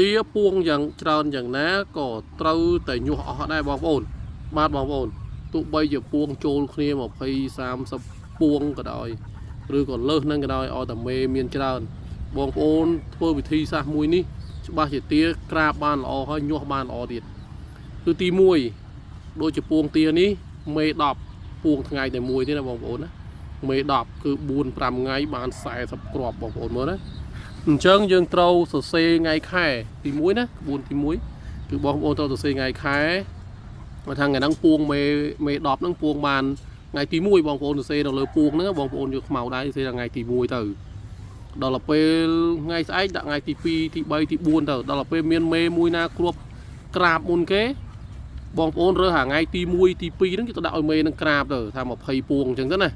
ទាពួងយ៉ាងច្រើនយ៉ាងណាក៏ត្រូវតែញាស់អស់ដែរបងប្អូនបាទបងប្អូនទោះបីជាពួងចូលគ្នា20 30ពួងក៏ដោយឬក៏លើសនឹងក៏ដោយឲ្យតែមេមានច្រើនបងប្អូនធ្វើវិធីសាស្ត្រមួយនេះច្បាស់ជាទាក្រាបបានល្អហើយញាស់បានល្អទៀតគឺទី1ដូចជាពួងទានេះមេ10ពួងថ្ងៃតែមួយទេណាបងប្អូនណាមេ10គឺ4 5ថ្ងៃបាន40គ្រាប់បងប្អូនមើលណាអញ្ចឹងយើងត្រូវសរសេរថ្ងៃខែទី1ណាក្បួនទី1គឺបងប្អូនត្រូវសរសេរថ្ងៃខែមកថាថ្ងៃហ្នឹងពួងមេមេ10ហ្នឹងពួងបានថ្ងៃទី1បងប្អូនសរសេរនៅលើពួងហ្នឹងបងប្អូនយកខ្មៅដៃសរសេរថ្ងៃទី1ទៅដល់ទៅពេលថ្ងៃស្អែកដាក់ថ្ងៃទី2ទី3ទី4ទៅដល់ទៅពេលមានមេមួយណាគ្រាប់ក្រាបមុនគេបងប្អូនរើសអាថ្ងៃទី1ទី2ហ្នឹងគេទៅដាក់ឲ្យមេនឹងក្រាបទៅថា20ពួងអញ្ចឹងទៅណា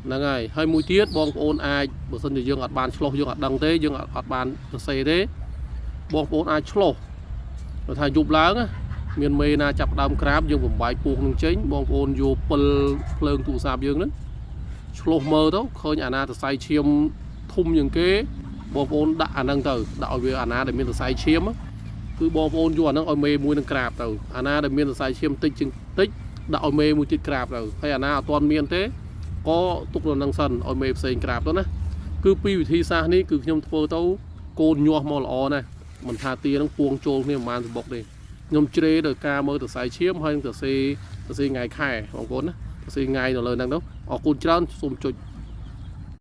ហ្នឹងហើយហើយមួយទៀតបងប្អូនអាចបើសិនជាយើងអត់បានឆ្លោះយើងអត់ដឹងទេយើងអត់បានសរសេរទេបងប្អូនអាចឆ្លោះបើថាយប់ឡើងមានមេណាចាប់ដើមក្រាបយើងបំបាយពោះនឹងចេញបងប្អូនយកពិលភ្លើងទូរស័ព្ទយើងហ្នឹងឆ្លោះមើលទៅឃើញអាណាសរសៃឈាមធំជាងគេបងប្អូនដាក់អាហ្នឹងទៅដាក់ឲ្យវាអាណាដែលមានសរសៃឈាមគឺបងប្អូនយកអាហ្នឹងឲ្យមេមួយនឹងក្រាបទៅអាណាដែលមានសរសៃឈាមតិចជាងតិចដាក់ឲ្យមេមួយទៀតក្រាបទៅហើយអាណាអត់ទាន់មានទេក៏ទុកនៅនឹងសិនឲ្យមេផ្សេងក្រាបទៅណាគឺពីវិធីសាស្ត្រនេះគឺខ្ញុំធ្វើទៅកូនញាស់មកល្អណាស់មិនថាទានឹងពួងចូលគ្នាប្រហែលសម្បុកទេខ្ញុំជ្រេដោយការមើលសរសៃឈាមហើយនឹងសរសេរថ្ងៃខែបងប្អូនណាសរសេរថ្ងៃនៅលើហ្នឹងទៅអរគុណច្រើនសូមចុច